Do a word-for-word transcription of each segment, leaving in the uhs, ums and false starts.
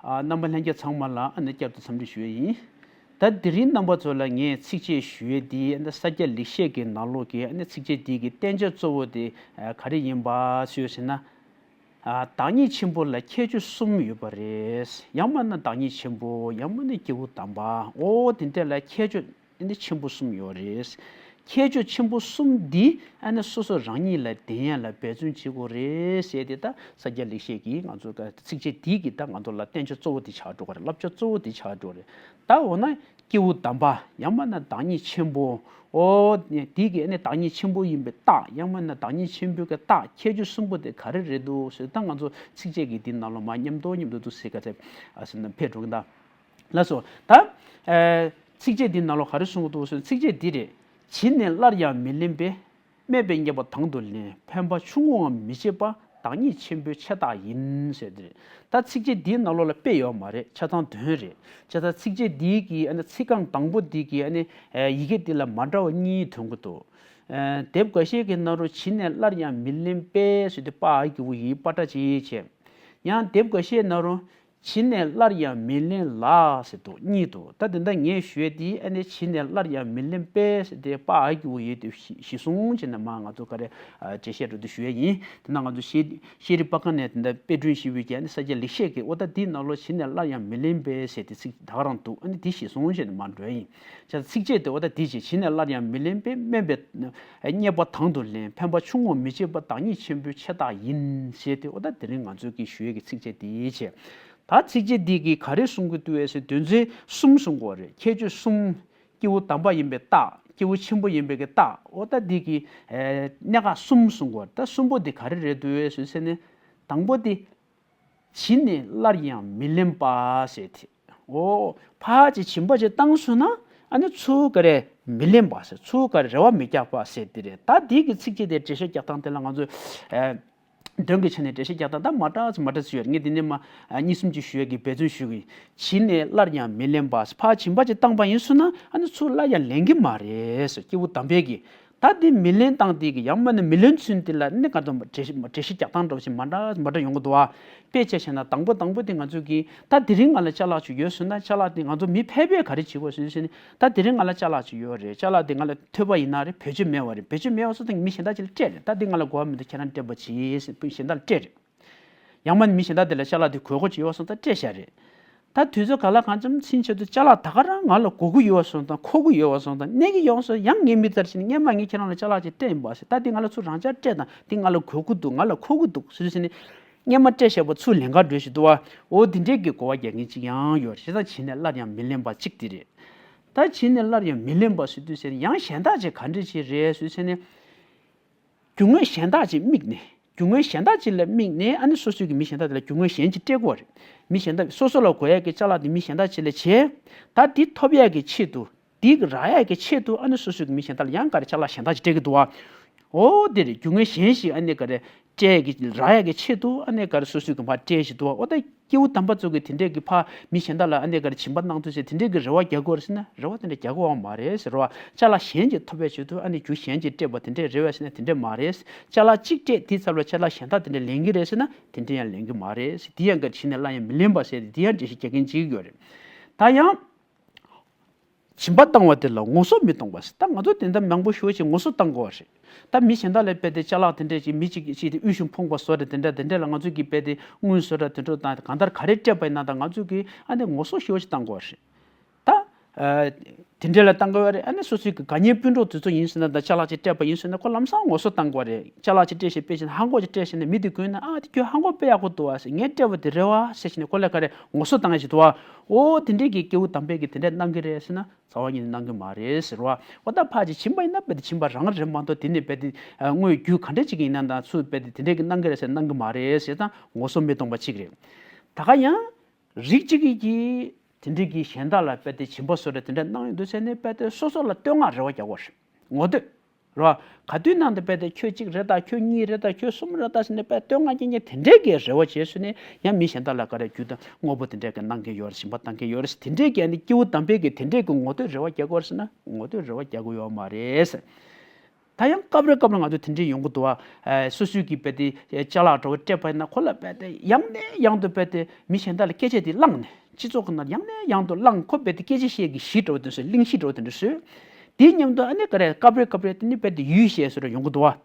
ཨ། རྣམ་པ་ལྷན་རྒྱས་ཚང་མ་ལ་ཨ་ནི་བསྐྱར་དུ་འཚམས་འདྲི་ཞུ་ཡས་ཡིན། ད་དེ་རིང་རྣམ་པ་ཚོ་ལ་ངས་ཚིགས་བཅད་ཞུ་ཡས་འདི་ཨ་ནི་ས་སྐྱ་ལེགས་བཤད་ཀྱི་ནང་ལོགས་ཀྱི་ཨ་ནི་ཚིགས་བཅད་འདི་གི་བསྟན་བྱ་གཙོ་བོ་དེ་ཨ་ག་རེ་ཡིན་པ་ཞུས་ཟེར་ན། ཨ། བདག་ཉིད་ཆེན་པོ་ལ་ཁྱད་ཆོས་གསུམ་ཡོད་པ་རེད། ཡང་མིན་ན་བདག་ཉིད་ཆེན་པོ། ཡང་མིན་ན་སྐྱེས་བུ་དམ་པ། འོ་དེ་འདྲ་ལ་ཁྱད་ཆོས་ཨ་ནི་ཆེན་པོ་གསུམ་ཡོད་རེད། ཁྱད་ཆོས་ཆེན་པོ་གསུམ་འདི་ཨ་ནི་སོ་སོ་རང་ཉིད་ལ་ལྡན་ཡ་ལ་འབད་བརྩོན་བྱེད་དགོས་རེད་ཟེར་ཏེ། ད་ས་སྐྱ་ལེགས་བཤད་ཀྱིས་ང་ཚོ་ཚིགས་བཅད་འདི་གིས་ད་ང་ཚོ་ལ་བསྟན་བྱ་གཙོ་བོ་འདི་ཆགས་འགྲོ་གི་རེད། བསླབ་བྱ་གཙོ་བོ་འདི་ཆགས་འགྲོ་གི་རེད། ད་འོ་ན་སྐྱེས་བུ་དམ་པ། ཡང་མིན་ན་བདག་ཉིད་ཆེན་པོ། འོ་འདི་གི་ཨ་ནི་བདག་ཉིད་ཆེན་པོ་ཡིན་པའི་རྟགས། ཡང་མིན་ན་བདག་ཉིད་ཆེན་པོའི་གི་རྟགས་ཁྱད་ཆོས་གསུམ་པོ་དེ་ག་རེ་རེད་འདུག་ཟེར། ད་ང་ཚོ་ཚིགས་བཅད་ཀྱི་འདི་ནང་ལོགས་མར་མཉམ་དུ་མཉམ་དུ་འདུག་ཟེར་ག་ཚད་ཨ་ཟེར་ན་ཕེབས་འགྲོ་གི་ད། ལགས་སོ། ད་ཨ་ཚིགས་བཅད་འདི་ནང་ལོགས་ག་རེ་གསུང་གི་འདུག་ཟེར་ན། ཚིགས་བཅད་འདི་རེད། བྱིན་ནས་སླར་ཡང་མི་ལེན་པའི། སྨན་པས་མཉེས་པ་དང་དུ་ལེན། ཕན་པ་ཆུང་ངུའང་མི་བྱེད་པ། བདག་ཉིད་ཆེན་པོའི་ཆེ་རྟགས་ཡིན་ཟེར་ཏེ། ད་ཚིགས་བཅད་འདིའི་ནང་ལོགས་ལ་དཔེ་ཡོད་མ་རེད། ཆ་ཚང་དོན་རེད། བྱས་ཙང་ཚིགས་བཅད་འདིའི་གི་ཨ་ནི་ཚིག་རྐང་དང་པོ་འདི་གི་ཨ་ནི་ཡི་གེ་འདི་ལ་མ་འདྲ་བ་གཉིས་ཐོན་གི་འདུག། ཨ། དེབ་འགའ་ཤས་ཀྱི་ནང་དུ་བྱིན་ནས་སླར་ཡང་མི་ལེན་པའི་ཟེར་ཏེ་པ་ཨ་གི་གུ་ཡི་པ་ཏྲ་ཅིག་བྱས། ཡང་དེབ་འགའ་ཤས་ནང་དུ། བྱིན་ནས་སླར་ཡང་མི་ལེན་ལ་ཟེར་འདུག། གཉིས་འདུག། ད་དེ་འདྲ་ངས་ཞུས་དེ་ཨ་ནི་བྱིན་ནས་སླར་ཡང་མི་ལེན་པས་ཟེར་ཏེ་པ་ཨ་གི་གུ་ཡི་དེ་གཞི་གཞི་བཟུང་བྱས་ནས་མར་ང་ཚོ་ག་རེ་ཨ་འགྲེལ་བཤད་འགྲོ་དུས་ཞུ་ཡས་ཡིན། དེ་ན་ང་ཚོ་ཤེས་ཤེས་རིག་པ་ཁང་ནས་དེ་འདྲ་དཔེ་སྐྲུན་ཞུས་པའི་རྒྱ་ནི་ས་སྐྱ་ལེགས་བཤད་ཀྱི། འོ་ད་འདིའི་ནང་ལོགས་བྱིན་ནས་སླར་ཡང་མི་ལེན་པས་ཟེར་ཏེ་ཚིག་ད་ག་རང་འདུག། ཨ་ནི་དེ་གཞི་བཟུང་བྱས་ནས་མར་འགྲོ་ཡས་ཡིན། བྱས་ཙང་ཚིགས་བཅད་དེ་འོ་ད་དེ་བྱས། བྱིན་ནས་སླར་ཡང་མི་ལེན་པས། སྨན་པས་མཉེས་པ་དང་དུ་ལེན། ཕན་པ་ཆུང་ངུའང་མི་བྱེད་པ། བདག་ཉིད་ཆེན་པོའི་ཆེ་རྟགས་ཡིན་ཟེར་ཏེ། འོ་ད་དེ་རིང་ང་ཚོའི་གི་ཞུ་ཡས་ཀྱི་ཚིགས་བཅད་དེ་བྱས། ད་ཚིགས་བཅད་འདི་གིས་ག་རེ་གསུང་གི་འདུག་ཟེར་ན། དོན་ཚན་གསུམ་གསུང་གི་ཡོད་རེད། ཁྱད་ཆོས་གསུམ། སྐྱེས་བུ་དམ་པ་ཡིན་པའི་རྟགས། སྐྱེས་བུ་ཆེན་པོ་ཡིན་པའི་གི་རྟགས། འོ་ད་འདི་གི་ཨེ་གནད་འགག་གསུམ་གསུང་གི་ཡོད་རེད། ད་གསུམ་པོ་འདི་ག་རེ་རེད་འདུག་ཟེར་ན། དང་པོ་འདི། བྱིན་ནས་སླར་ཡང་མི་ལེན་པ་ཟེར་ཏེ། འོ། ཕར་ཅིག་བྱིན་པ་ཅིག་བཏང་སོང་ན་ཨ་ནི་ཚུར་ག་རེ་མི་ལེན་པ་ཟེར། ཚུར་ག་རེ་རེ་བ་མི་རྒྱག་པ་ཟེར་དེ་རེད། ད་འདི་གི་ཚིགས་བཅད་དེ་འགྲེལ་བཤད་རྒྱག་སྟངས་དེ་ལ་ང་ཚོས་ཨེ་དོན་གྱི་ཆ་ནས་འགྲེལ་བཤད་རྒྱག་སྟངས་ད་མ་འདྲ་ཚོ་མ་འདྲ་ཚོ་ཡོད་རེད། ངས་འདི་ནས་མར་ཨ་གཉིས་གསུམ་ཅིག་ཞུ་ཡས་ཀྱི་འབད་བརྩོན་ཞུ་གི་ཡིན། བྱིན་ནས་སླར་ཡང་མི་ལེན་པ། ཕར་བྱིན་པ་ཅིག་བཏང་པ་ཡིན་སོང་ན་ཨ་ནི་ཚུར་སླར་ཡང་ལེན་གྱི་མ་རེད་ཟེར། སྐྱེས་བུ་དམ་པས་ཀྱིས། ད་འདི་མི་ལེན་སྟངས་འདི་གི་ཡང་མིན་ན་མི་ལེན་ཚུལ་འདི་ལ་ནི་ག་དུ་འགྲེལ་བཤད་འགྲེལ་བཤད་རྒྱག་སྟངས་འདྲ་བོ་ཞིག་མ་འདྲ་མ་འདྲ་ཡོང་གི་འདུག་བ། དཔེ་ཆ་བཞག་ན་དང་པོ་དང་པོ་དེ་ང་ཚོས་ཀྱིས་ད་དེ་རིང་ང་ལ་ཅ་ལག་ཅིག་ཡོད་ཟེར་ན། ཅ་ལག་དེ་ང་ཚོ་མི་ཕལ་པས་ག་རེ་བྱེད་དགོས་ཟེར་ཟེར་ན། ད་དེ་རིང་ང་ལ་ཅ་ལག་ཅིག་ཡོད་རེད། ཅ་ལག་དེ་ང་ལ་ཐོས་པ་ཡིན་ན་རེད། བེད་སྤྱོད་མེད་པ་རེད། བེད་སྤྱོད་མེད་པ་སོང་ཙང་མི་གཞན་དག་ཅིག་ལ་སྤྲད་རེད། ད་འདི་ང་ལ་དགོས་པ་མི་འདུག། ཁྱེད་རང་སྤྲད་པ་གྱིས་ཟེར་མི་གཞན་དག་ལ་སྤྲད་རེད། ཡང་མིན་མི་གཞན་དག་དེ་ལ་ཅ་ལག་དེ་དགོས་མཁོ་ཅིག་ཡོད་པ་སོང་ཙང་སྤྲད་བཞག་རེད། ད་དུས་ཚོད་ག་ལ་གང་འཚམ་ཕྱིན་ཆེད་དུ་ཅ་ལག་ད་ག་རང་ང་ལ་དགོས་ཀྱི་ཡོད་པ་སོང་ཙང་། མཁོ་གི་ཡོད་པ་སོང་ཙང་། གནས་ཀྱི་ཡོད་པ་སོང་ཙང་། ཡང་ངས་མི་ལྟར་བྱས་ནས་སྔན་མ་ངས་ཁྱེད་རང་ལ་ཅ་ལག་ཅིག་སྤྲད་ཡིན་པ་ཟེར། ད་འདི་ང་ལ་ཚུར་རང་ཅག་སྤྲད་དང་། འདི་ང་ལ་དགོས་ཀྱི་འདུག། ང་ལ་མཁོ་གི་འདུག་ཟེར་ཟེར་ནས། སྔན་མ་སྤྲད་བཞག་པ་ཚུར་ལེན་ག་འགྲོ་བཞིན་འདུག་བ། འོ་དེ་འདྲའི་གི་གོ་བ་རྒྱག་མཁན་ཅིག་ཡང་ཡོད་རེད། བྱས་ཙང་བྱིན་ནས་སླར་ཡང་མི་ལེན་པ་གཅིག་དེ་རེད། ད་བྱིན་ནས་སླར་ཡང་མི་ལེན་པ་ཟེར་དུས་ཟེར་ན། ཡང་གཞན་དག་ཅིག་ག་འདྲ་ཅིག་རེད་ཟེར་ཟེར་ན། རྒྱུ་དངོས་གཞན་དག་ཅིག་དམིགས་ནས། རྒྱུ་དངོས་གཞན་དག་ཅིག་ལ་དམིགས་ནས་ཨ་ནི་སོ་སོའི་གི་མི་གཞན་དག་དེ་ལ་རྒྱུ་དངོས་གཞན་ཅིག་སྤྲད་དགོས་རེད། མི་གཞན་དག་སོ་སོ་ལ་དགོས་ཡག་གི་ཅ་ལག་དེ་མི་གཞན་དག་ཅིག་ལ་བྱས། ད་འདི་ཐོབ་ཡག་གི་ཆེད་དུ། འདི་རག་ཡག་གི་ཆེད་དུ་ཨ་ནི་སོ་སོའི་གི་མི་གཞན་དག་ལ་ཡང་ག་རེ་ཅ་ལག་གཞན་དག་ཅིག་སྤྲད་ཀྱི་འདུག་བ། འོ་དེ་རེད། རྒྱུ་དངོས་གཞན་ཞིག་ཨ་ནི་ག་རེ་སྤྲད་ཀྱི་རག་ཡག་གི་ཆེད་དུ་ཨ་ནི་ག་རེ་སོ་སོའི་གི་མར་སྤྲད་བཞིན་འདུག་བ། འོ་ད། སྐྱེས་བུ་དམ་པ་ཚོ་གིས་དེ་འདྲས་ཀྱི་ཕར་མི་གཞན་དག་ལ་ཨ་ནེ་ག་རེ་བྱིན་པ་གནང་དུས་ཚེ་དེ་འདྲས་ཀྱི་རེ་བ་རྒྱག་དགོས་རེད་ཟེར་ན། རེ་བ་དེ་འདྲས་རྒྱག་དགོས་པ་མ་རེད་ཟེར་བ། ཅ་ལག་གཞན་གྱིས་ཐོབ་པའི་ཆེད་དུ་ཨ་ནེ་རྒྱུ་གཞན་གྱིས་སྤྲད་པ་དེ་འདྲས་རེད་པས་ཟེར་ན་དེ་འདྲས་མ་རེད། ཅ་ལག་གཅིག་སྤྲད་དེའི་རྩ་བ་ལ་ཅ་ལག་གཞན་དག་དེ་འདྲས་ལེན་གྱི་རེད་ཟེར་ན་དེ་འདྲས་ཡང་ལེན་གྱི་མ་རེད་ཟེར། དེ་ཡང་ག་རེ་བྱིན་ནས་སླར་ཡང་མི་ལེན་པ་ཟེར་ཏེ་དེ་ཡང་འགྲེལ་བཤད་རྒྱག་མཁན་གཅིག་ཡོད་རེད། ད་ཡང་། བྱིན་པ་བཏང་བ་དེ་ལ་ངོ་སོ་མི་གཏོང་བ་ཟེར། ད་ང་ཚོ་དེ་འདྲ་མང་པོ་ཞེ་པོ་ཅིག་ངོ་སོ་བཏང་དགོས་པ་རེད། ད་མི་གཞན་དག་ལ་རྦད་དེ་ཅ་ལག་དེ་འདྲས་ཅིག་མི་གཅིག་གིས་ཅིག་དེ་དབུལ་ཞིང་ཕོངས་པ་བཟོ་འདྲ་དེ་འདྲ་དེ་འདྲས་ལ་ང་ཚོ་གིས་རྦད་དེ་དངུལ་བཟོ་འདྲ་དེ་འདྲ་དང་གང་ལྟར་ག་རེ་སྤྲད་པ་ཡིན་ན་ད་ང་ཚོ་གིས་ཨ་ནི་ངོ་སོ་ཞེ་པོ་ཅིག་བཏང་དགོས་པ་རེད། ད། ཨ། དེ་འདྲས་ལ་བཏང་དགོས་པ་རེད། ཨ་ནི་སོ་སོའི་གི་དགའ་ཉེ་སྤུན་གྲོགས་དེ་ཚོ་ཡིན་ཟེར་ན་ད་ཅ་ལག་ཅིག་སྤྲད་པ་ཡིན་ཟེར་ན་ཁོ་ལམ་སང་ངོ་སོ་བཏང་དགོས་པ་རེད། ཅ་ལག་ཅིག་སྤྲད་ཤེས་སྤྲད་ཤེས་ན་ཧ་གོ་ཅིག་སྤྲད་ཤེས་ན་མི་དེ་གོ་ན་ཨ་དེ་ཁྱོད་ཧ་གོ་དཔེ་ཡག་པོ་འདུག་ཨ་ཟེར། ངས་སྤྲད་པ་དེ་རེད་བ་ཟེར་ཤེས་ན་ཁོ་ལ་ག་རེ་ངོ་སོ་བཏང་ཡ་ཅིག་འདུག་ཨ། འོ་དེ་འདྲས་ཀྱི་སྐྱེས་བུ་དམ་པས་ཀྱིས་དེ་འདྲས་གནང་གི་རེད་ཟེར་ན། རྩ་བ་ཉིད་ནས་གནང་གི་མ་རེད་ཟེར་བ། འོ་ད་ཕར་ཅིག་བྱིན་པ་ཡིན་ན་རྦད་དེ་བྱིན་པ་རང་རེད་མ་གཏོགས་དེ་ནས་རྦད་དེ་དངོས་རྒྱུ་ག་འདྲ་ཅིག་ཡིན་ན་ད་ཚུར་རྦད་དེ་དེ་འདྲས་ཀྱི་གནང་གི་རེད་ཟེར་གནང་གི་མ་རེད་ཟེར་ཙང་ངོ་སོ་མི་གཏོང་པ་གཅིག་རེད། ད་ག་ཡང་། རིགས་གཅིག་གིས་དེ་འདྲས་ཀྱི་གཞན་དག་ལ་རྦད་དེ་བྱིན་པ་བཟོ་འདྲ་དེ་འདྲས་གནང་ཡོང་དུས་ཚེ་ནས་རྦད་དེ་སོ་སོ་ལ་བསྟོད་བསྔགས་རེ་བ་རྒྱག་དགོས་རེད། ངོ་བསྟོད། རེད་བ། ག་དུས་གནང་དུས་རྦད་དེ་ཁྱོད་གཅིག་རེད་ད་ཁྱོད་གཉིས་རེད་ད་ཁྱོད་གསུམ་རེད་ད་ཟེར་ནས་རྦད་བསྟོད་བསྔགས་རྐྱང་རྐྱང་དེ་འདྲས་ཀྱི་རེ་བ་བྱས་སོང་ནས་ཡང་མི་གཞན་དག་ལ་ག་རེ་རྒྱུ་དང་དངོས་པོ་དེ་འདྲས་ཀྱི་གནང་མཁན་ཡོད་རེད། བྱིན་པ་བཏང་མཁན་ཡོད་རེད། དེ་འདྲས་ཀྱི་ཨ་ནི་སྐྱེས་བུ་དམ་པས་ཀྱིས་དེ་འདྲས་ཀྱི་ངོ་བསྟོད་རེ་བ་རྒྱག་དགོས་རེད་ཟེར་ན་ངོ་བསྟོད་རེ་བ་རྒྱག་དགོས་ཡོད་མ་རེད། ད་ཡང་སྐབས་རེ་སྐབས་རེ་ང་ཚོ་དེ་འདྲས་ཡོང་གི་འདུག་བ། ཨ། སོ་སོའི་གི་རྦད་དེ་ཅ་ལག་འདྲ་བོ་སྤྲད་པ་ཡིན་ན། ཁོ་ལ་རྦད་དེ་ཡང་ནས་ཡང་དུ་རྦད་དེ་མི་གཞན་དག་ལ་སྐད་ཆ་དེ་བསླངས་ནས། སྤྱི་ཚོགས་ཀྱི་ནང་ཡང་ནས་ཡང་དུ་བསླངས། ཁོ་རྦད་དེ་སྐད་ཆ་བཤད་ཀྱི་གཞི་འདྲ་བོ་དེ་ཚོ། གླེང་གཞི་འདྲ་བོ་དེ་འདྲ་བཟོས། དེའི་མཉམ་དུ་ཨ་ནི་ག་རེ། སྐབས་རེ་སྐབས་རེ་དེ་ནི་རྦད་དེ་ཡུལ་བཤད་བཟོ་འདྲ་ཡོང་གི་འདུག་བ།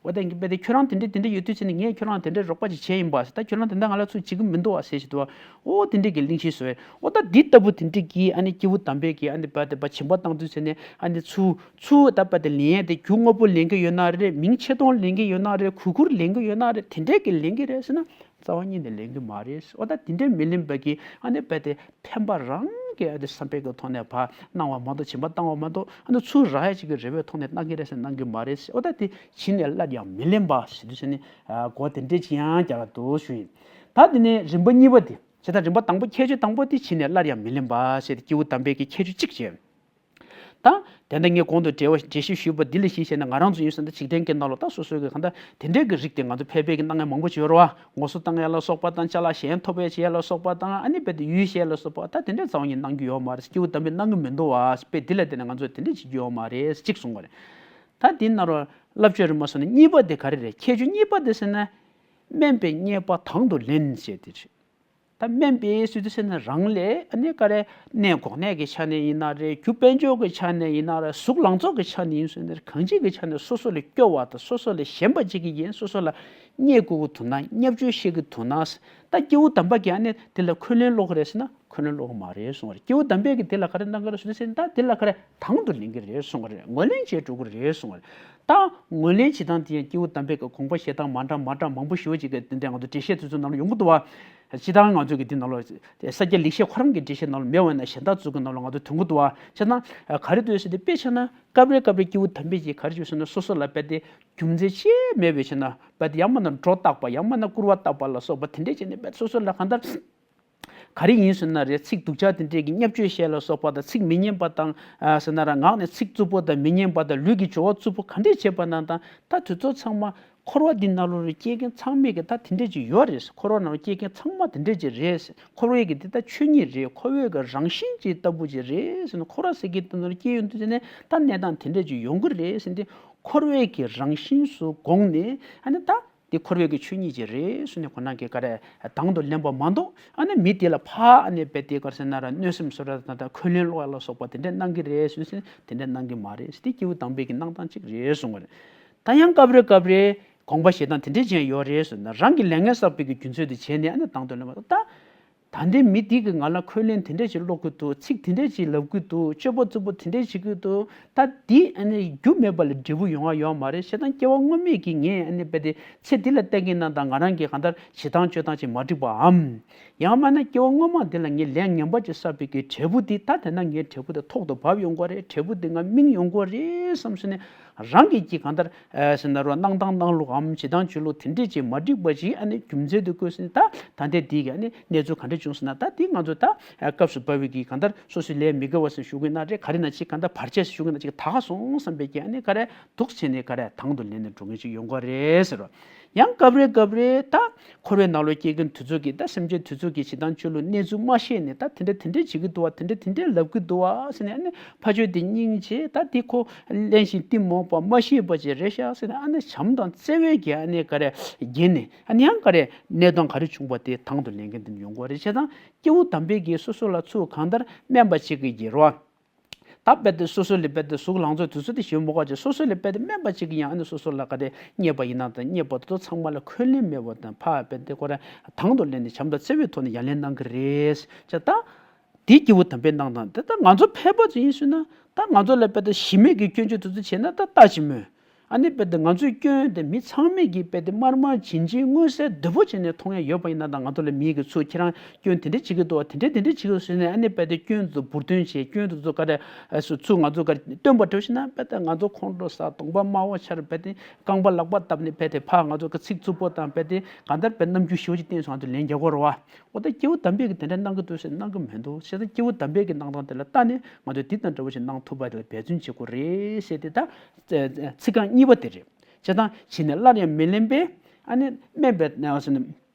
འོ་ད་ངས་རྦད་དེ་ཁྱོད་རང་དེ་འདྲས་དེ་འདྲས་ཡོད་དུས་ཙམ་ནས་ངས་ཁྱོད་རང་དེ་འདྲས་རོགས་པ་ཅིག་བྱས་ཡིན་པ་ཟེར། ད་ཁྱོད་རང་དེ་འདྲ་ང་ལ་ཚུར་བྱེད་ཀྱི་མི་འདུག་བ་ཟེར་བཞིན་དུ། འོ་དེ་འདྲས་ཀྱི་གླེང་གཞི་བཟོས། འོ་ད་འདི་ལྟ་བུ་དེ་འདྲས་ཀྱི་ཨ་ནི་སྐྱེས་བུ་དམ་པས་ཀྱི་ཨ་ནི་རྦད་དེ་རྦད་སྦྱིན་པ་བཏང་དུས་ཙམ་ནས། ཨ་ནི་ཚུར་ཚུར་ད་རྦད་དེ་ལེན་ཡས་དེ། རྒྱུ་དངོས་པོ་ལེན་གྱི་ཡོད་ན་རེད། མིང་ཆེ་མཐོང་ལེན་གྱི་ཡོད་ན་རེད། གུས་བཀུར་ལེན་གྱི་ཡོད་ན་རེད། དེ་འདྲས་ཀྱི་ལེན་གྱི་རེད་ཟེར་ན། རྩ་བ་ཉིད་ནས་ལེན་གྱི་མ་རེད། འོ་ད་དེ་འདྲས་མི་ལེན་པ་གི་ཨ་ནི་རྦད་དེ་ཕན་པ་རང་གི་ཨ་ནི་བསམ་པའི་གི་ཐོག་ནས་ཕར་གནང་བ་མ་གཏོགས། སྦྱིན་པ་བཏང་བ་མ་གཏོགས། ཨ་ནི་ཚུར་རག་ཡ་ཅིག་གི་རེ་བའི་ཐོག་ནས་གནང་གི་རེད་ཟེར་གནང་གི་མ་རེད། འོ་ད་དེ་ཕྱི་ནས་སླར་ཡང་མི་ལེན་པ་ཟེར་དུས་ཟེར་ནས། ཨ། གོ་དེ་འདྲས་ཅིག་ཡང་རྒྱག་གི་འདུག་ཞུ་ཡིན། ད་དེ་ནས་རིམ་པ་གཉིས་པ་དེ། བྱས་ཙང་རིམ་པ་དང་པོ་ཁྱད་ཆོས་དང་པོ་དེ་ཕྱི་ནས་སླར་ཡང་མི་ལེན་པ་ཟེར་ཏེ་སྐྱེས་བུ་དམ་པའི་གི་ཁྱད་ཆོས་གཅིག་བྱས། ད་དེ་འདྲ་ངས་གོང་དུ་འགྲེལ་བ་འགྲེལ་བཤད་ཞུས་པ་འདི་ལ་གཞི་བྱས་ནས། ང་རང་ཚོ་ཡིན་ཟེར་ན་འཇིག་རྟེན་གྱི་ནང་ལོགས་ད་སོ་སོའི་གི་གང་ལྟར་དེ་འདྲའི་གི་རིགས་དེ་ང་ཚོ་ཕལ་པའི་གི་གནང་མཁན་མང་པོ་ཅིག་ཡོད་རེད་བ། ངོ་སོ་བཏང་ཡ་ལ་སོགས་པ་དང་། ཅ་ལག་གཞན་ཐོབ་པའི་བྱེད་ཡ་ལ་སོགས་པ་དང་། ཨ་ནི་རྦད་དེ་ཡུལ་བཤད་ལ་སོགས་པ། ད་དེ་འདྲའི་རྩ་བ་ཉིད་གནང་རྒྱུ་ཡོད་མ་རེད། སྐྱེས་བུ་དམ་པས་གནང་གི་མི་འདུག་བ། དཔེ་འདི་ལ་བརྟེན་ནས་ང་ཚོས་དེ་འདྲ་བྱེད་རྒྱུ་ཡོད་མ་རེད། གཅིག་གསུངས་པ་རེད། ད་འདི་ནང་ལོགས་བསླབ་བྱ་རིམ་པ་གསུམ་ནས་གཉིས་པ་དེ་ག་རེ་རེད། ཁྱད་ཆོས་གཉིས་པ་དེ་ཟེར་ན། དམན་པས་རྙེད་པ་དང་དུ་ལེན་ཞེས་དེ་རེད། ད་དམན་པས་ཟེར་དུས་ཟེར་ན། རང་ལས་ཨ་ནི་ག་རེ། གནས་གོ་གནས་ཀྱི་ཆ་ནས་ཡིན་ན་རེད། རྒྱུ་དཔལ་འབྱོར་གྱི་ཆ་ནས་ཡིན་ན་རེད། གཟུགས་ལང་ཚོ་གི་ཆ་ནས་ཡིན་ཟེར་ན་རེད། གང་ཅིའི་གི་ཆ་ནས་སོ་སོ་ལས་སྐྱོ་བ་དང་། སོ་སོ་ལས་ཞན་པ་ཅིག་གི་ཡིན། སོ་སོ་ལ་བརྙས་བཀུར་གྱི་འདུག་ན། བརྙས་བཅོས་བཤད་ཀྱི་འདུག་ན། ད་སྐྱེས་བུ་དམ་པ་གིས་ཨ་ནི་དེ་ལ་འཁོན་ལན་སློག་གི་རེད་ཟེར་ན། འཁོན་ལན་སློག་གི་མ་རེད་གསུངས་པ་རེད། སྐྱེས་བུ་དམ་པས་ཀྱིས་དེ་ལ་ག་རེ་གནང་གི་རེད་ཟེར་ན། ད་དེ་ལ་ག་རེ། དང་དུ་ལེན་གྱི་རེད་གསུངས་པ་རེད། ངོས་ལེན་བྱེད་འགྲོ་གི་རེད་གསུངས་པ་རེད། ད་ངོས་ལེན་བྱེད་སྟངས་དེ་ཡང་སྐྱེས་བུ་དམ་པའི་གི་དགོངས་པ་བཞེས་སྟངས་མ་འདྲ་མ་འདྲ་མང་པོ་ཞེ་པོ་ཅིག་གི་དེ་འདྲ་ང་ཚོ་འགྲེལ་བཤད་དེ་ཚོའི་ནང་ལ་ཡོང་གི་འདུག་བ། སྤྱིར་བཏང་ང་ཚོ་གི་འདི་ནང་ལ་ས་སྐྱ་ལེགས་བཤད་ཁོ་རང་གི་འགྲེལ་བཤད་ནང་ལ་མེད་པ་ཡིན་ན། གཞན་དག་ཚོ་གི་ནང་ལ་ང་ཚོ་ཐོན་གི་འདུག་བ། བྱས་ན་ག་རེ་འདུག་ཟེར་ཏེ། དཔེ་བྱས་ན་སྐབས་རེ་སྐབས་རེ་སྐྱེས་བུ་དམ་པས་ཀྱིས་ག་རེ་བྱས་ཟེར་ན། སོ་སོ་ལ་རྦད་དེ་རྒྱུ་མཚན་ཅི་མེད་པའི་བྱས་ན། རྦད་དེ་ཡང་མིན་ན་སྒྲོ་བཏགས་པ། ཡང་མིན་ན་སྐུར་བ་བཏགས་པ་ལ་སོགས་པ་དེ་འདྲས་བྱས་ནས། རྦད་སོ་སོ་ལ་གང་ལྟར་ག་རེ་ཡིན་ཟེར་ན་རེད། ཚིག་སྡུག་ཅག་དེ་འདྲས་ཀྱི་བརྙས་བཅོས་བཤད་ལ་སོགས་པ་དང་། ཚིག་མི་སྙན་པ་དང་། ཨ། ཟེར་ན་ར། ངག་ནས་ཚིག་རྩུབ་པོ་དང་མི་སྙན་པ་དང་། ལུས་ཀྱི་སྦྱོར་བ་རྩུབ་པོ་ག་འདྲས་བྱས་པ་ན་དང་། ད་དེ་ཚོ་ཚང་མ་འཁོར་བ་འདི་ནང་ལོགས་ལ་སྐྱེ་མཁན་ཚང་མས་ཀྱི་ད་དེ་འདྲས་ཅིག་ཡོད་རེད། འཁོར་བ་ནང་ལ་སྐྱེ་མཁན་ཚང་མ་དེ་འདྲས་ཅིག་རེད། འཁོར་བའི་གི་འདི་ད་ཆོས་ཉིད་རེད། འཁོར་བའི་གི་རང་བཞིན་ཅིག་ལྟ་བུ་ཅིག་རེད་ཟེར་ནས། འཁོར་བ་ཟེར་གྱི་འདི་ནང་ལ་སྐྱེ་ཡོང་དུས་ནས་ད་གནས་སྟངས་དེ་འདྲས་ཅིག་ཡོང་གི་རེད་ཟེར་ཏེ། འཁོར་བའི་གི་རང་བཞིན་སུ་དགོངས་ནས། ཨ་ནི་ད་འདི་འཁོར་བའི་གི་ཆོས་ཉིད་ཅིག་རེད་ཟེར་ནས་ཁོ་རང་གིས་ག་རེ་དང་དུ་ལེན་པ་མ་གཏོགས། ཨ་ནི་མི་དེ་ལ་ཕར་ཨ་ནི་རྦད་དེ་ག་རེ་ཟེར་ན་ར། གནོད་སེམས་བཟོ་ར་དང་། ད་འཁོན་ལན་སློག་ཡ་ལ་སོགས་པ་དེ་འདྲས་གནང་གི་རེད་ཟེར་ཟེར། དེ་འདྲས་གནང་གི་མ་རེད་ཟེར་ཏེ། སྐྱེས་བུ་དམ་པའི་གི་གནང་སྟངས་གཅིག་རེད་གསུངས་པ་རེད། ད་ཡང་སྐབས་རེ་སྐབས་རེ་དགོངས་པ་བཞེས་སྟངས་དེ་འདྲས་ཅིག་ཡོད་རེད་ཟེར་ན། རང་གི་ལས་ངན་བསགས་པའི་གི་རྒྱུ་མཚན་དེ་བྱས་ནས། ཨ་ནི་དང་དུ་ལེན་པ། ད་ད་ལྟའི་མི་འདི་གིས་ང་ལ་འཁོན་ལན་དེ་འདྲས་ཅིག་སློག་གི་འདུག། ཚིག་དེ་འདྲས་ཅིག་ལབ་གི་འདུག། སྤྱོད་པ་རྩུབ་པོ་དེ་འདྲས་བྱེད་ཀྱི་འདུག། ད་འདི་ཨ་ནི་རྒྱུ་མེད་པ་ལ་འབྲས་བུ་ཡོང་ང་ཡོད་མ་རེད། བྱས་ཙང་སྐྱེ་བ་སྔོན་མའི་གི་ངས་ཨ་ནི་རྦད་དེ་ཚེ་འདི་ལ་བརྟེན་གྱི་ན་དང་། ང་རང་གི་གང་ལྟར་བྱེད་སྟངས་སྤྱོད་སྟངས་ཅིག་མ་འགྲིག་པའམ། ཡང་མིན་ན་སྐྱེ་བ་སྔོན་མ་འདི་ལ་ངས་ལས་ངན་པ་ཅིག་བསགས་པའི་གི་འབྲས་བུ་འདི། ད་དེ་ན་ངའི་འབྲས་བུ་དེ་ཐོག་ཏུ་བབས་ཡོང་གི་རེད། འབྲས་བུ་འདི་ང་སྨིན་ཡོང་གི་རེད་བསམ་ཟེར་ནས། རང་གིས་ཀྱི་གང་ལྟར། ཨ། ཟེར་ན་རོ། གནང་སྟངས་གནང་ལུགས་འམ། བྱེད་སྟངས་བྱེད་ལུགས་དེ་འདྲས་ཅིག་མ་འགྲིག་པ་ཅིག་ཨ་ནི་རྒྱུ་མཚན་དུ་བཀོད་ཟིན། ད་ད་ལྟའི་འདི་གི་ཨ་ནི་གནས་ཚུལ་ག་འདྲ་བྱུང་ཟེར་ན། ད་འདི་ང་ཚོ་ད་སྐབས་སུ་བབས་པའི་གི་གང་ལྟར་སོ་སོའི་ལས་མི་དགེ་བ་ཟེར་ཞུ་གི་ན་རེད། ག་རེ་ན་ཅིག་གང་ལྟར་བར་ཆད་ཟེར་ཞུ་གི་ན་ཅིག་ད་ག་སོང་བསམ་པའི་གི་ཨ་ནི་ག་རེ་འདུག་བྱས་ནས་ག་རེ་དང་དུ་ལེན་ནས་འགྲོ་མཁན་ཅིག་ཡོང་གི་རེད་ཟེར་རོ། ཡང་སྐབས་རེ་སྐབས་རེ་ད་འཁོར་བའི་ནང་ལོགས་སྐྱེ་མཁན་དེ་ཚོ་གིས། ད་སེམས་ཅན་དེ་ཚོ་གིས་བྱེད་སྟངས་བྱེད་ལུགས་གནས་ཚུལ་མ་ཤེས་ནས། ད་དེ་འདྲ་དེ་འདྲ་བྱེད་ཀྱི་འདུག་བ། དེ་འདྲ་དེ་འདྲ་ལབ་ཀྱི་འདུག་བ་ཟེར་ནས། ཨ་ནི་ཕ་ཆོས་དེ་སྙིང་རྗེ། ད་འདི་ཁོ་གླེན་ཞིང་གཏི་མུག་པ་མ་ཤེས་པ་ཅིག་རེད་ཤག་ཟེར་ནས། ཨ་ནི་བྱམས་དང་བརྩེ་བའི་གི་ཨ་ནི་ག་རེ་བརྒྱན་ནས། ཨ་ནི་ཡང་ག་རེ་གནས་སྟངས་ག་རེ་བྱུང་བ་དེ་དང་དུ་ལེན་མཁན་དེ་ཡོང་གི་རེད། བྱས་ཙང་སྐྱེས་བུ་དམ་པས་ཀྱིས་སོ་སོ་ལ་ཚུར་གང་ལྟར་དམན་པ་ཅིག་གི་རེད་བ། ད་རྦད་དེ་སོ་སོ་ལས་རྦད་དེ་གཟུགས་ལང་ཚོ་དེ་ཚོ་དེ་ཞེ་པོ་མ་དགོས་ཅིག། སོ་སོ་ལས་རྦད་དེ་དམན་པ་ཅིག་གིས་ཡང་ཨ་ནི་སོ་སོ་ལ་ག་རེ་བརྙས་པ་ཡིན་ན་དང་། བརྙས་པ་དེ་ཚོ་ཚང་མ་ལ་འཁོན་ལན་མེད་པ་དང་། ཕར་རྦད་དེ་ཁོ་རང་དང་དུ་ལེན་ནས་བྱམས་དང་བརྩེ་བའི་ཐོག་ནས་ཡ་ལན་གནང་གི་རེད། བྱས་ད་དེ་སྐྱེས་བུ་དམ་པས་གནང་སྟངས་དེ། ད་ང་ཚོ་ཕལ་པ་ཚོ་ཡིན་ཟེར་ན། ད་ང་ཚོ་ལ་རྦད་དེ་གཞི་མེད་ཀྱི་སྐྱོན་བརྗོད་དེ་ཚོ་བྱས་ན་ད་ལྟ་ཅི་སྨོས། ཨ་ནི་རྦད་དེ་ང་ཚོའི་སྐྱོན་དེ་མི་ཚང་མས་ཀྱིས་རྦད་དེ་དམར་དམར་བྱིན་བྱིན་མངོན་གསལ་དོད་པོ་བྱས་ནས་མཐོང་ཡ་ཡོད་པ་ཡིན་ན། ད་ང་ཚོ་ལ་མིའི་གི་ཚུར་ཁྱེད་རང་སྐྱོན་དེ་འདྲ་བྱེད་ཀྱི་འདུག་བ། དེ་འདྲ་དེ་འདྲ་བྱེད་ཀྱི་འདུག་ཟེར་ནས། ཨ་ནི་རྦད་དེ་སྐྱོན་དེ་ཚོ་འབུར་འདོན་བྱས། སྐྱོན་དེ་ཚོ་ག་རེ་སུ་ཚུར་ང་ཚོ་ག་རེ་སྟོན་པ་འདྲ་བོ་བྱས་ན། རྦད་དེ་ང་ཚོ་ཁོང་ཁྲོ་ཟ། གདོང་པ་དམར་པོ་འཆར། རྦད་དེ་རྐང་པ་ལག་པ་བརྡབས་ནས། རྦད་དེ་ཕར་ང་ཚོ་གི་ཚིག་རྩུབ་པོ་དང་། རྦད་དེ་གང་ལྟར་རྦད་རྣམ་འགྱུར་ཞེ་པོ་ཅིག་བསྟན་སོང་། ང་ཚོ་ལན་རྒྱག་དགོས་རེད་བ། འོ་ད་སྐྱེས་བུ་དམ་པས་ཀྱིས་དེ་འདྲ་གནང་གི་འདུག་ཟེར། གནང་གི་མི་འདུག་ཟེར། ད་སྐྱེས་བུ་དམ་པས་ཀྱིས་གནང་སྟངས་དེ་ལ་ལྟ་ནས་ང་ཚོས་འདི་དང་འདྲ་བོ་ཞིག་གནང་ཐུབ་པ་དེ་ལ་འབད་བརྩོན་བྱེད་དགོས་རེད་ཟེར་ཏེ། ད་ཚིག་རྐང་གཉིས་པ་དེ་རེད། བྱས་ཙང་ཕྱི་ནས་སླར་ཡང་མི་ལེན་པས། ཨ་ནི་དམན་པས་ཟེར་ནས་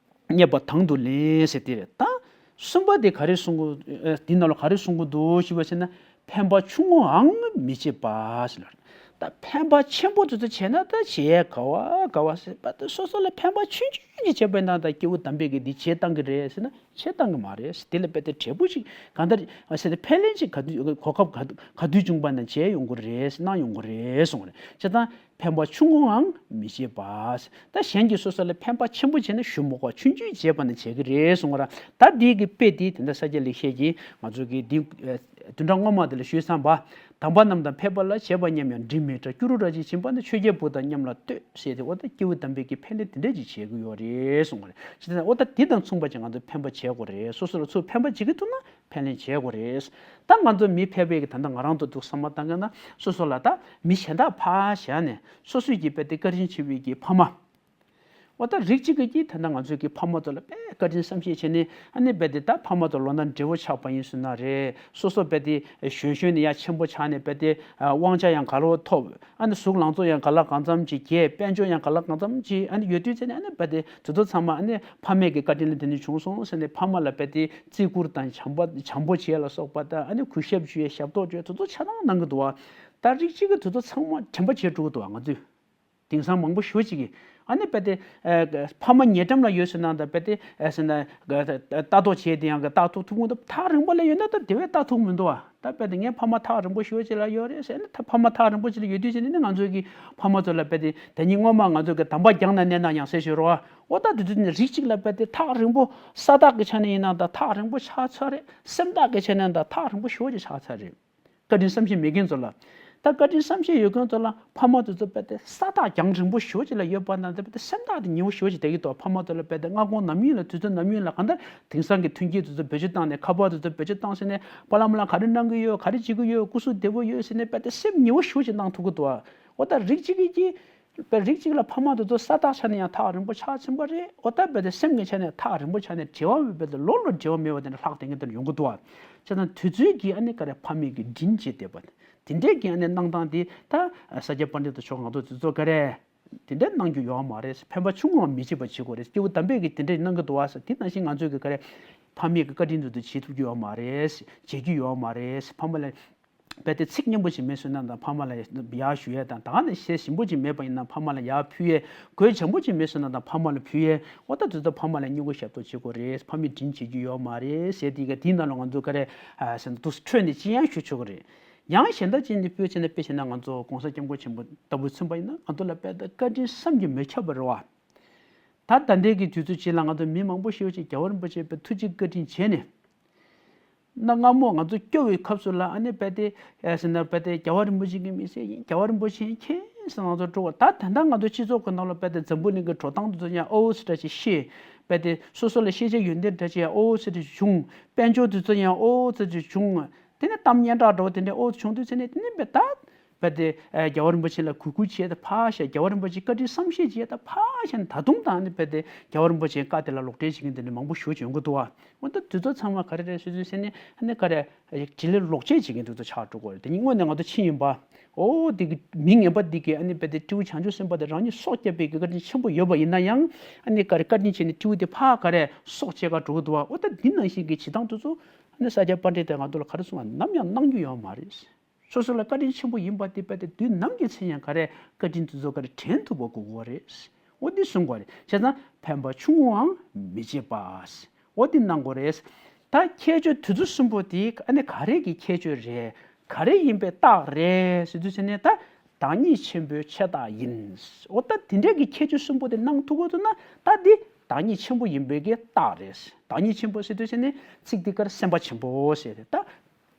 རྙེད་པ་དང་དུ་ལེན་ཟེར་དེ་རེད། ད་གསུམ་པ་དེ་ག་རེ་གསུང་གི། འདི་ནང་ལ་ག་རེ་གསུང་གི་འདུག་ཞུ་བ་ཟེར་ན། ཕན་པ་ཆུང་ངུའང་མི་བྱེད་པ་ཟེར་ལ། ད་ཕན་པ་ཆེན་པོ་དེ་ཚོ་བྱས་ན་ད་བྱེད་ཡས་ག་བ་ག་བ་ཟེར་བ་ད་སོ་སོ་ལ་ཕན་པ་ཆུང་ཆུང་ཅིག་བྱས་པ་ཡིན་ན་ད་སྐྱེས་བུ་དམ་པས་ཀྱིས་འདི་བྱེད་བཏང་གི་རེད་ཟེར་ན་བྱེད་བཏང་གི་མ་རེད། དེ་ལ་རྦད་དེ་འབྲས་བུ་ཞིག་གང་ལྟར་ཟེར་ཏེ་ཕན་ལན་ཅིག་ག་དུས་གོ་སྐབས་ག་དུས་ག་དུས་བྱུང་པ་ན་བྱས་ཡོང་གི་རེད་གནང་ཡོང་གི་རེད་གསུངས་རེད། བྱས་ཙང་ཕན་པ་ཆུང་ངུའང་མི་བྱེད་པ། ད་གཞན་གྱིས་སོ་སོ་ལ་ཕན་པ་ཆེན་པོ་བྱས་ན་གཞུ་མོ་བ་ཆུང་ཆུང་བྱས་པ་ན་བྱེད་ཀྱི་རེད་གསུངས་ར། ད་འདི་གི་དཔེ་འདི་དེ་འདྲ་ས་སྐྱ་ལེགས་བཤད་ཀྱིས་ང་ཚོ་གི་འདི་བདུན་ཕྲག་སྔོན་མ་དེ་ལ་ཞུས་ཙམ་པ། དམ་པ་རྣམས་དང་ཕལ་པ་ལ། བྱས་པ་མཉམ་ཡང་དྲི་མེད་འདྲ། སྐྱུ་རུ་ར་ཅིག་བྱིན་པ་ན། ཆོས་རྒྱལ་བུ་དང་མཉམ་ལ་ལྟོས་ཟེར་ཏེ། འོ་ད་སྐྱེས་བུ་དམ་པས་ཀྱིས་ཕན་ལས་དེ་འདྲ་ཅིག་བྱེད་ཀྱི་ཡོད་རེད་གསུངས་པ་རེད། ཅི་ཟེར་ན་འོ་ད་འདི་དང་མཚུངས་པ་ཅིག་ང་ཚོས་ཕན་པ་བྱེད་དགོས་རེད། སོ་སོ་ལ་ཚུར་ཕན་པ་བྱེད་ཀྱི་ཐུབ་ན་ཕན་ལས་བྱེད་དགོས་རེད། ད་ང་ཚོ་མི་ཕལ་པས་ཀྱི་ད་ལྟ་ང་རང་ཚོ་འདུག་བསམ་བློ་བཏང་མཁན་ན་སོ་སོ་ལ་ད་མི་གཞན་དག་ཕར་བཞག་ནས་སོ་སོས་ཀྱི་རྦད་དེ་བཀའ་དྲིན་ཆེ་བའི་གི་ཕ་མ། འོ་ད་རིགས་གཅིག་གིས་ཀྱིས་ད་ལྟ་ང་ཚོའི་གི་ཕ་མ་ཚོ་ལ་དཔེ་བཀའ་དྲིན་བསམ་ཤེས་བྱས་ནས་ཨ་ནི་རྦད་དེ་ད་ཕ་མ་ཚོ་ལོ་ན་བགྲེས་པོ་ཆགས་པ་ཡིན་ཟེར་ན་རེད། སོ་སོ་རྦད་དེ་གཞོན་གཞོན་ནས་ཡར་ཆེན་པོ་ཆགས་ནས་རྦད་དེ་དབང་ཆ་ཡང་ག་ལོ་ཐོབ། ཨ་ནི་གཟུགས་ལང་ཚོ་ཡང་ག་ལ་གང་འཚམ་ཅིག་རྒྱས། དཔལ་འབྱོར་ཡང་ག་ལ་གང་འཚམ་ཅིག་ཨ་ནི་ཡོད་དུས་ཚེ་ནས་ཨ་ནི་རྦད་དེ་དེ་ཚོ་ཚང་མ་ཨ་ནི་ཕ་མས་ཀྱི་བཀའ་དྲིན་ལ་དེ་ནས་བྱུང་སོང་ཟེར་ནས་ཕ་མ་ལ་རྦད་དེ་བརྩི་བཀུར་དང་བྱམས་པ་བྱམས་པོ་བྱས་ལ་སོགས་པ་དང་ཨ་ནི་གུས་ཞབས་ཞུ་ཡས་ཞབས་ཏོག་བྱས་དེ་ཚོ་ཆ་ཚང་གནང་གི་འདུག་བ། ད་རིགས་གཅིག་གིས་དེ་ཚོ་ཚང་མ་དྲན་པ་བརྗེད་འགྲོ་གི་འདུག་བ་ང་ཚོས། དེང་སང་མང་པོ་ཞེ་པོ་ཅིག་གིས་ཨ་ནི་རྦད་དེ་ཨ་ཕ་མ་ཉེ་འགྲམ་ལ་ཡོད་ཟེར་ན་ད་རྦད་དེ་ཨ་ཟེར་ན་ལྟ་རྟོག་བྱས་དེ་ཡང་གི་ལྟ་ཐུབ་ཐུབ་ཀྱི་འདུག་ཐག་རིང་པོ་ལ་ཡོད་ན་ད་དེ་བས་ལྟ་ཐུབ་མི་འདུག་བ། ད་རྦད་དེ་ངའི་ཕ་མ་ཐག་རིང་པོ་ཞེ་པོ་ཅིག་ལ་ཡོད་རེད་ཟེར་ན་ད་ཕ་མ་ཐག་རིང་པོ་ཅིག་ལ་ཡོད་དུས་ཙམ་ནས་ནི་ང་ཚོའི་གི་ཕ་མ་ཚོ་ལ་རྦད་དེ་ད་ཉིན་སྔོན་མ་ང་ཚོ་གི་དམ་པ་རྒྱང་ན་གནས་ན་ཡང་ཟེར་ཞུ་རོགས། འོ་ད་དེ་དུས་ནས་རིགས་གཅིག་ལ་རྦད་དེ་ཐག་རིང་པོ་ས་ཐག་གི་ཆ་ནས་ཡིན་ན་ད་ཐག་རིང་པོ་ཆགས་ཚར་རེད། སེམས་ཐག་གི་ཆ་ནས་ད་ཐག་རིང་པོ་ཞེ་པོ་ཅིག་ཆགས་ཚར་རེད། བཀའ་དྲིན་བསམ་ཤེས་མེད་མཁན་ཚོ་ལ། ད་བཀའ་དྲིན་བསམ་ཤེས་ཡོད་མཁན་ཚོ་ལ་ཕ་མ་དེ་ཚོ་རྦད་དེ་ས་ཐག་རྒྱང་རིང་པོ་ཞེ་པོ་ཅིག་ལ་ཡོད་པ་ན་ད་རྦད་དེ་སེམས་ཐག་དེ་ཉེ་བོ་ཞེ་པོ་ཅིག་བསྡད་ཀྱི་འདུག་ཕ་མ་ཚོ་ལ་རྦད་དེ་སྔ་དགོང་ནམ་ཡིན་ལ་དུས་ཚོད་ནམ་ཡིན་ལ་གང་ལྟར་དེང་སང་གི་མཐུན་རྐྱེན་དེ་ཚོ་བེད་སྤྱོད་བཏང་ནས་ཁ་པར་དེ་ཚོ་བེད་སྤྱོད་བཏང་ཟེར་ནས་པཱ་ལགས་མོ་ལགས་ག་རེ་གནང་གི་ཡོད། ག་རེ་བྱེད་ཀྱི་ཡོད། སྐུ་གཟུགས་བདེ་པོ་ཡོད་ཟེར་ནས་རྦད་དེ་སེམས་ཉེ་བོ་ཞེ་པོ་ཅིག་གནང་ཐུབ་ཀྱི་འདུག་འོ་ད་རིགས་གཅིག་གིས་ཀྱིས། པའི་རིགས་གཅིག་ལ་ཕ་མ་དེ་ཚོ་ས་ཐག་ཆ་ནས་ཡང་ཐག་རིང་པོ་ཆགས་ཕྱིན་པ་རེད། འོ་ད་རྦད་དེ་སེམས་ཀྱི་ཆ་ནས་ཐག་རིང་པོ་ཆགས་ནས་འབྲེལ་བ་མེད་པའི་ལོ་ལོ་འབྲེལ་བ་མེད་པ་དེ་འདྲ་ལྷག་བསྡད་མཁན་དེ་འདྲ་ཡོང་གི་འདུག་བ། བྱས་ཙང་དུས་ཚོད་ཀྱིས་ཨ་ནི་ག་རེ་ཕ་མའི་གི་དྲིན་བརྗེད་བསྡད་པ་དེ་འདྲའི་གི་ཨ་ནི་གནང་སྟངས་དེ་ད་ས་སྐྱ་པཎྜི་ཏ་མཆོག་ང་ཚོ་དེ་ཚོ་ག་རེ་དེ་འདྲ་གནང་རྒྱུ་ཡོད་མ་རེད། ཕན་པ་ཆུང་ངུའང་མི་བྱེད་པ་བྱེད་དགོས་རེད། སྐྱེས་བུ་དམ་པས་གི་དེ་འདྲ་གནང་གི་འདུག་བ་ཟེར། དེ་ནང་བཞིན་ང་ཚོས་གི་ག་རེ་ཕ་མའི་གི་བཀའ་དྲིན་དེ་ཚོ་བརྗེད་ཐུབ་རྒྱུ་ཡོད་མ་རེད། བརྗེད་རྒྱུ་ཡོད་མ་རེད། ཕ་མ་ལ། རྦད་དེ་ཚིག་སྙན་པོ་ཅིག་མེད་ཟེར་ན་དང་ཕ་མ་ལ་ཡར་ཞུ་ཡས་དང་། ད་ག་ནང་བཞིན་ཞིམ་པོ་ཅིག་མེད་པ་ཡིན་ན་ཕ་མ་ལ་ཡར་ཕུལ་ཡས། གོས་འཇམ་པོ་ཅིག་མེད་ཟེར་ན་དང་ཕ་མ་ལ་ཕུལ་ཡས། འོ་ད་དེ་ཚོ་ཕ་མ་ལ་བསྙེན་བཀུར་ཞབས་ཏོག་བྱེད་དགོས་རེད། ཕ་མའི་དྲིན་བརྗེད་རྒྱུ་ཡོད་མ་རེད་ཟེར། དེ་ག་དེའི་ནང་ལ་ང་ཚོ་ག་རེ་ཟེར་ན་དུས་འཕྲོས་ནས་ཅི་ཡང་ཞུ་ཆོག་གི་རེད། ཡང་གཞན་དག་ཅིག་ནས་དཔེ་བྱས་ན་དཔེ་བྱས་ན་ང་ཚོ་གོང་ས་སྐྱབས་མགོན་ཆེན་པོ་ལྟ་བུ་མཚོན་པ་ཡིན་ན་ང་ཚོ་ལ་རྦད་དེ་བཀའ་དྲིན་བསམ་གྱིས་མི་ཁྱབ་པ་རེད་བ། ད་ད་ལྟའི་གི་དུས་ཚོད་ཅིག་ལ་ང་ཚོ་མི་མང་པོ་ཞེ་པོ་ཅིག་རྒྱལ་བ་རིན་པོ་ཆེ་པའི་ཐུགས་རྗེ་བཀའ་དྲིན་བྱས་ནས། གནའ་སྔ་མོ་ང་ཚོ་སྐྱོ་བའི་སྐབས་སུ་ལ་ཨ་ནི་རྦད་དེ་ཨེ་ཟེར་ན་རྦད་དེ་རྒྱལ་བ་རིན་པོ་ཆེ་གི་མི་ཚེ་ཡིན། རྒྱལ་བ་རིན་པོ་ཆེ་མཁྱེན་ཟེར་ང་ཚོ་སྤྲོ་བ། ད་ད་ལྟ་ང་ཚོ་སྤྱི་ཚོགས་ཀྱི་ནང་ལ་རྦད་དེ་འཛམ་བུ་གླིང་གི་འགྲོ་སྟངས་དེ་ཚོ་ཡང་ཨོ་ཙི་འདྲ་ཞིག་ཤེས། རྦད་དེ་སོ་སོ་ལ་ཤེས་བྱ་ཡོན་ཏན་འདྲ་ཞིག་ཡང་ཨོ་ཙི་འདྲ་བྱུང་། དཔལ་འབྱོར་དེ་ཚོ་ཡང་ཨོ་ཙི་འདྲ་བྱུང་། དེ་ནས་གཏམ་སྙན་གྲགས་འདྲ་བོ་དེ་འདྲ་ཨོ་ཙི་བྱུང་དུས་ཚེ་ནས་དེ་ནས་རྦད་དེ། རྦད་དེ་ཨ་རྒྱལ་བ་རིན་པོ་ཆེ་ལ་གུས་བཀུར་བྱས་ད་ཕར་བཞག་རྒྱལ་བ་རིན་པོ་ཆེ་བཀའ་དྲིན་བསམ་ཤེས་བྱས་ད་ཕར་བཞག་ནས་ད་དུང་ད་ནི་རྦད་དེ་རྒྱལ་བ་རིན་པོ་ཆེའི་བཀའ་དེ་ལ་ལོག་འགྲེལ་བྱེད་མཁན་དེ་འདྲ་མང་པོ་ཞེ་པོ་ཅིག་ཡོང་གི་འདུག་བ། འོ་ད་དེ་ཚོ་ཚང་མ་ག་རེ་རེད་ཟེར་དུས་ཟེར་ནས་ཨ་ནི་ག་རེ་བྲེལ་ལོག་བྱེད་བྱེད་མཁན་དེ་ཚོ་ཆགས་འགྲོ་གི་རེད། དེ་ནི་དངོས་གནས་ང་ཚོ་ཕྱི་ཡིན་པ། ཨོ་དེ་གི་མི་ངན་པ་འདི་གིས་ཨ་ནི་རྦད་དེ་སྤྲེའུ་བྱང་ཆུབ་སེམས་དཔའ་དེ་རང་ཉིད་སྲོག་བསྐྱབས་པའི་གི་བཀའ་དྲིན་ཆེན་པོ་ཡོད་པ་ཡིན་ན་ཡང་ཨ་ནི་ག་རེ་བཀའ་དྲིན་བྱས་ནས་སྤྲེའུ་དེ་ཕར་ག་རེ་སྲོག་བཅད་ག་འགྲོ་གི་འདུག་བ། ཨོ་ད་འདི་ནང་བཞིན་གི་བྱེད་སྟངས་དེ་ཚོ་ཨ་ནི་ས་སྐྱ་པཎྜི་ཏས་ང་ཚོ་ལ་ག་རེ་གསུངས་པ་ནམ་ཡང་གནང་རྒྱུ་ཡོད་མ་རེད། སོ་སོ་ལ་བཀའ་དྲིན་ཆེན་པོ་ཡིན་པ་དེ་རྦད་དེ་དུས་ནམ་གྱི་ཚེ་ཡང་ག་རེ་བཀའ་དྲིན་དེ་ཚོ་ག་རེ་དྲན་ཐུབ་པ་དགོས་ཀྱི་རེད། འོ་འདི་གསུང་དགོས་རེད། བྱས་ཙང་ཕན་པ་ཆུང་ངུའང་མི་བྱེད་པ། འོ་འདི་གནང་དགོས་རེད། ད་ཁྱད་ཆོས་དེ་ཚོ་གསུམ་པོ་དེ་ཨ་ནི་ག་རེ་གི་ཁྱད་ཆོས་རེད། ག་རེ་ཡིན་པའི་རྟགས་རེད་ཟེར་དུས་ཚེ་ནས་ད་བདག་ཉིད་ཆེན་པོའི་ཆེ་རྟགས་ཡིན། འོ་ད་དེ་འདྲའི་གི་ཁྱད་ཆོས་གསུམ་པོ་དེ་གནང་ཐུབ་དགོས་འདུག་ན་ད་འདི་བདག་ཉིད་ཆེན་པོ་ཡིན་པའི་གི་རྟགས་རེད། བདག་ཉིད་ཆེན་པོ་ཟེར་དུས་ཚེ་ནས་ཚིག་འདི་གར་སེམས་དཔའ་ཆེན་པོ་ཟེར་ཏེ་ད།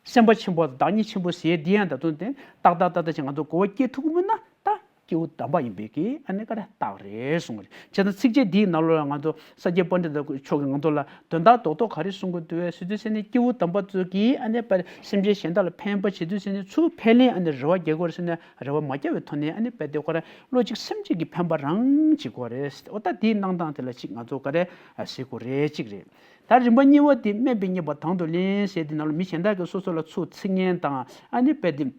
སེམས་དཔའ་ཆེན་པོ་དང་བདག་ཉིད་ཆེན་པོ་ཟེར་འདི་ཡང་ད་དུང་དེ་ཏག་ཏག་ཏག་ཏག་ཅིག་ང་ཚོ་གོ་བ་སྐྱེ་ཐུབ་ཀྱི་མིན་ན་ད་སྐྱེས་བུ་དམ་པ་ཡིན་པའི་གི་ཨ་ནི་ག་རེ་རྟགས་རེད་གསུངས་པ་རེད། བྱས་ཙང་ཚིགས་བཅད་འདིའི་ནང་ལོགས་ལ་ང་ཚོ་ས་སྐྱ་པཎྜི་ཏ་མཆོག་གིས་ང་ཚོ་ལ་དོན་དག་རྡོག་རྡོག་ག་རེ་གསུང་གི་འདུག་བས་ཟེར་དུས་ཟེར་ནས་སྐྱེས་བུ་དམ་པ་ཚོ་གིས་ཨ་ནི་པར་སེམས་ཅན་གཞན་དག་ལ་ཕན་པ་བྱེད་དུས་ཟེར་ནས་ཚུར་ཕན་ལན་ཨ་ནི་རེ་བ་རྒྱག་དགོས་རེད་ཟེར་ནས་རེ་བ་མ་བརྒྱབ་པའི་ཐོག་ནས་ཨ་ནི་པར་དེ་ཁོ་རང་བློ་གཅིག་སེམས་གཅིག་གིས་ཕན་པ་རང་བྱེད་དགོས་རེད། འོ་ད་དེའི་གནང་སྟངས་དེ་ལ་ཅིག་ང་ཚོ་ག་རེ་ཟེར་དགོས་རེད་ཅིག་རེད། ད་རིམ་པ་གཉིས་པ་དེ་སྨན་པའི་བསྙེན་པ་དང་དུ་ལེན་ཟེར་དེ་ནང་ལ་མི་གཞན་དག་གིས་སོ་སོ་ལ་ཚུར་ཚིག་ངན་དང་ཨ་ནི་དཔེ་དེ་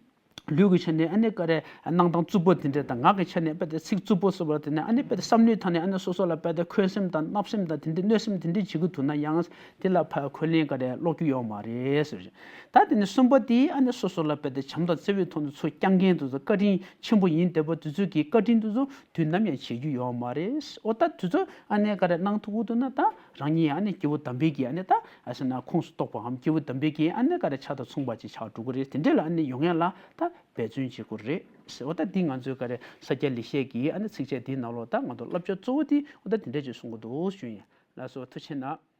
ལུས་ཀྱི་ཆ་ནས་ཨ་ནི་ག་རེ་སྣང་སྟངས་རྩུབ་པོ་དེ་འདྲ་དང་། ངག་གི་ཆ་ནས་དཔེ་དེ་ཚིག་རྩུབ་པོ་སོགས་པ་དེ་ནས་ཨ་ནི་དཔེ་དེ་བསམ་བློའི་ཐོག་ནས་ཨ་ནི་སོ་སོ་ལ་དཔེ་དེ་འཁོན་སེམས་དང་བརྣབ་སེམས་དང་དེ་འདྲའི་གནོད་སེམས་དེ་འདྲ་བྱེད་ཀྱི་འདུག་ན་ཡང་། དེ་ལ་ཕར་འཁོན་ལན་ག་རེ་སློག་རྒྱུ་ཡོད་མ་རེད་ཟེར། ད་དེ་ནས་གསུམ་པ་དེ་ཨ་ནི་སོ་སོ་ལ་དཔེ་དེ་བྱམས་དང་བརྩེ་བའི་ཐོག་ནས་ཚུར་བསྐྱང་མཁན་དེ་ཚོ། བཀའ་དྲིན་ཆེན་པོ་ཡིན་བསྡད་པ་དེ་ཚོ་གི་བཀའ་དྲིན་དེ་ཚོ་དུས་ནམ་ཡང་བརྗེད་རྒྱུ་ཡོད་མ་རེད། འོ་ད་དེ་ཚོ་ཨ་ནི་ག་རེ་གནང་ཐུབ་ཀྱི་འདུག་ན། ད་རང་ཉིད་ཨ་ནི་སྐྱེས་བུ་དམ་པའི་གི་ཨ་ནི་ད་ཨ་ཟེར་ན་ཁོངས་སུ་གཏོགས་པའམ་སྐྱེས་བུ་དམ་པའི་གི་ཨ་ནི་ག་རེ་ཆ་དང་མཚུངས་པ་ཅིག་ཆགས་འགྲོ་གི་རེད། དེ་འདྲ་ལ་ཨ་ནི་ཡོང་ཡ་ལ་ད་འབད་བརྩོན་བྱེད་དགོས་རེད། འོ་ད་འདི་ང་ཚོའི་ག་རེ་ས་སྐྱ་ལེགས་བཤད་ཀྱི་ཨ་ནི་ཚིགས་བཅད་འདིའི་ནང་ལོགས་ད་ང་ཚོ་བསླབ་བྱ་གཙོ་བོ་དེ་འོ་ད་དེ་འདྲ་ཅིག་གསུང་གི་འདུག་ཞུ་ཡིན། ལགས་སོ། ཐུགས་རྗེ་གནང་།